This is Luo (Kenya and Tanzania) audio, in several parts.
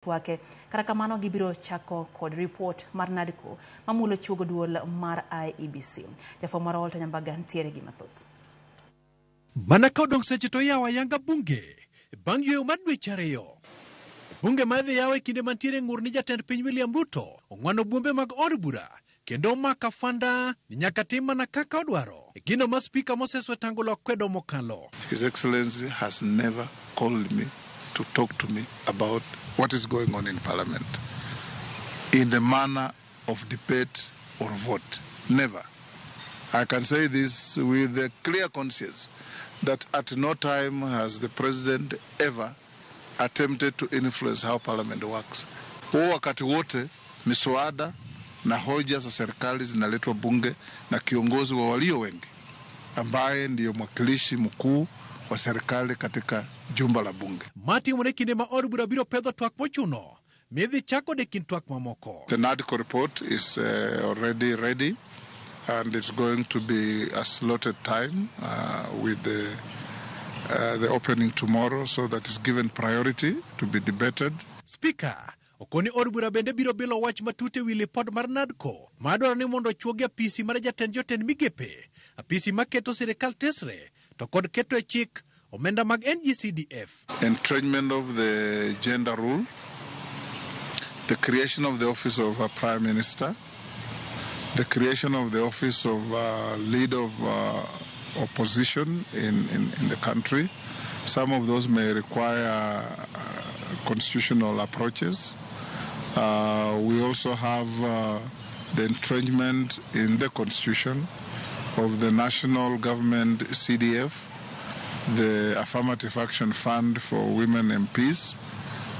Twake. Kata kamano gibiro chako kod ripot mar NADCO mamulo chuogo duol mar IEBC. Jafwambo marwa Walter Nyambaga ntiere gi mathoth. Mana ka odong' seche to iyawo ayanga bunge bang' yweyo mar dweche ariyo. Bunge ma idhi yaw e kinde mantiere ng'ur ni jatend piny William Ruto ong'wano buombe mag od bura kendo omako afanda ni nyaka tim mana kaka odwaro. E gino ma Spika Moses Wetangula okwedo mokalo. His Excellency has never called me to talk to me about what is going on in Parliament in the manner of debate or vote. Never. I can say this with a clear conscience that at no time has the President ever attempted to influence how Parliament works. Huo wakati wote miswada na hoja za serikali zinaletwa bunge na kiongozi wa walio wengi ambaye ndiyo mwakilishi mkuu wa serikali katika jumba la bunge. Matimore kinde ma od bura biro pedho twak mochuno midhi chak kode kind twak mamoko. The NADCO report is already ready and it's going to be a slotted time with the opening tomorrow so that it's given priority to be debated. Spika okoni od bura bende biro bilo wach matut e wi lipot mar NADCO madwaro ni mondo ochuogi apisi mar jatend jotend migepe, apisi maketo sirikal tesre to kod keto e chik omenda mag NGCDF. Entrenchment of the gender rule, the creation of the office of a prime minister, the creation of the office of leader of opposition in the country. Some of those may require constitutional approaches. We also have the entrenchment in the constitution of the national government CDF, the Affirmative Action Fund for Women MPs,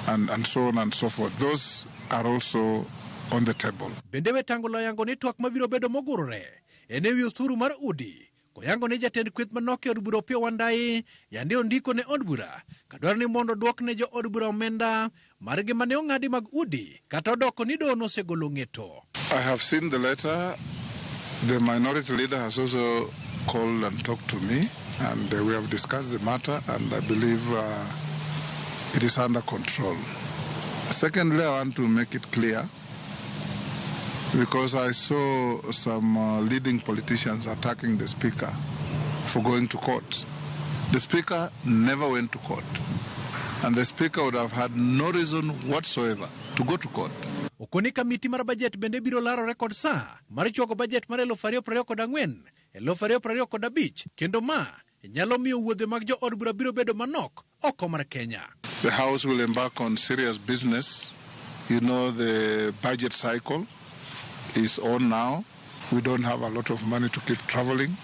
and so on and so forth. Those are also on the table. Bende Wetangula oyango ni twak mabiro bedo mogurore en ewi osuru mar udi koyango ni jatend kweth manok e od bura Opiyo Wandayi yande ondiko ne od bura kadwaro ni mondo odwok ne jo od bura omenda margi mane ong'adi mag udi kata odoko ni doho nosegolo ng'eto. I have seen the letter. The minority leader has also called and talked to me, and we have discussed the matter, and I believe it is under control. Secondly, I want to make it clear, because I saw some leading politicians attacking the speaker for going to court. The speaker never went to court, and the speaker would have had no reason whatsoever to go to court. Okoni kamiti mar bajet bende biro larore kod saa mar chwago bajet mar 2024 2025 kendo ma nyalo miyo wuodhe mag jo od bura biro bedo manok oko mar Kenya. The House will embark on serious business. You know, the budget cycle is on now. We don't have a lot of money to keep traveling,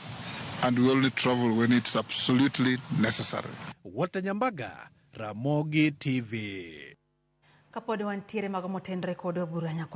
and we only travel when it's absolutely necessary. Walter Nyambaga, Ramogi TV. Kapod wantiere mago motenre kod bura nyakwa.